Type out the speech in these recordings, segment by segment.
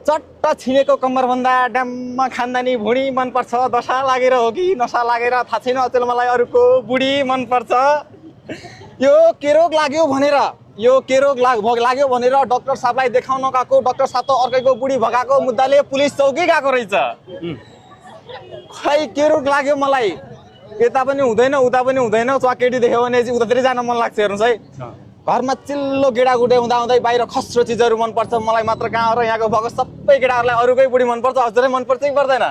चट्ट छिनेको कम्मरभन्दा ड्याममा खानदानी भुँडी मनपर्छ दशा लागेर हो कि नशा लागेर थाहा छैन अचेल मलाई अरूको बुढी मनपर्छ यो के रोग लाग्यो भनेर डाक्टर साहबलाई देखाउन गएको डाक्टर साहब त अर्कैको बुढी भगाएको मुद्दाले पुलिस चौकी गएको रहेछ खै के रोग लाग्यो मलाई यता पनि हुँदैन उता पनि हुँदैन चकेटी देख्यो भने चाहिँ उतातिर जान मन लाग्छ हेर्नुहोस् है घरमा चिल्लो गेडागुडे हुँदा बाहिर खस्रो चिजहरू मनपर्छ मलाई मात्र कहाँ र यहाँको भएको सबै केटाहरूलाई अरूकै बुढी मनपर्छ हजुरै मनपर्छ कि पर्दैन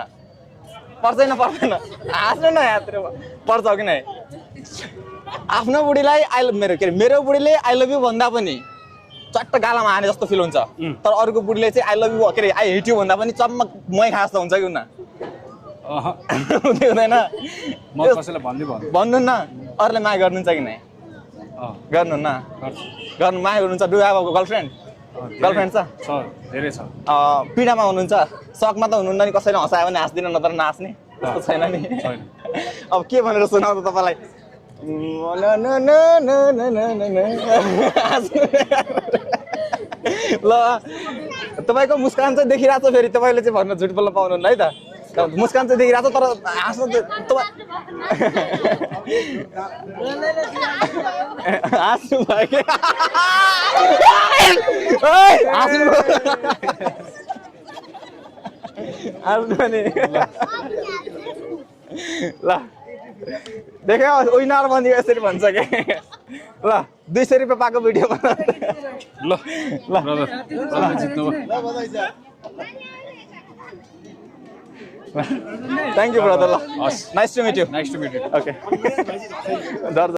हाँस्नु न यहाँतिर पर्छ कि नै आफ्नो बुढीलाई मेरो बुढीले आई लभ यु भन्दा पनि चट्ट गालामा हाने जस्तो फिल हुन्छ तर अरूको बुढीले चाहिँ आई लभ यु के अरे आई हेट यु भन्दा पनि चम्मक मै खास त हुन्छ कि हुन्न हुँदैन भन्नु न अरूले माया गर्नुहुन्छ कि नै गर्नु न गर्नु माया गर्नुहुन्छ डु हेभ गर्लफ्रेन्ड छ धेरै छ पीडामा हुनुहुन्छ सकमा त हुनुहुन्न नि कसैले हँसायो भने हाँस्दिन नत्र नहाँस्ने त्यस्तो छैन नि अब के भनेर सुनाउँदा तपाईँलाई ल तपाईँको मुस्कान चाहिँ देखिरहेको छ फेरि तपाईँले चाहिँ भन्न झुट बोल्न पाउनुहुन्न है त मुस्कान चाहिँ देखिरहेको छ तर हाँस्नु हाँस्नु भयो कि हाँस्नु नि ल देख्यो विनर बनियो यसरी भन्छ कि ल 200 रुपियाँ पाएको भिडियो बना ल थ्याङ्क यू ब्रदर ल nice to meet you okay okay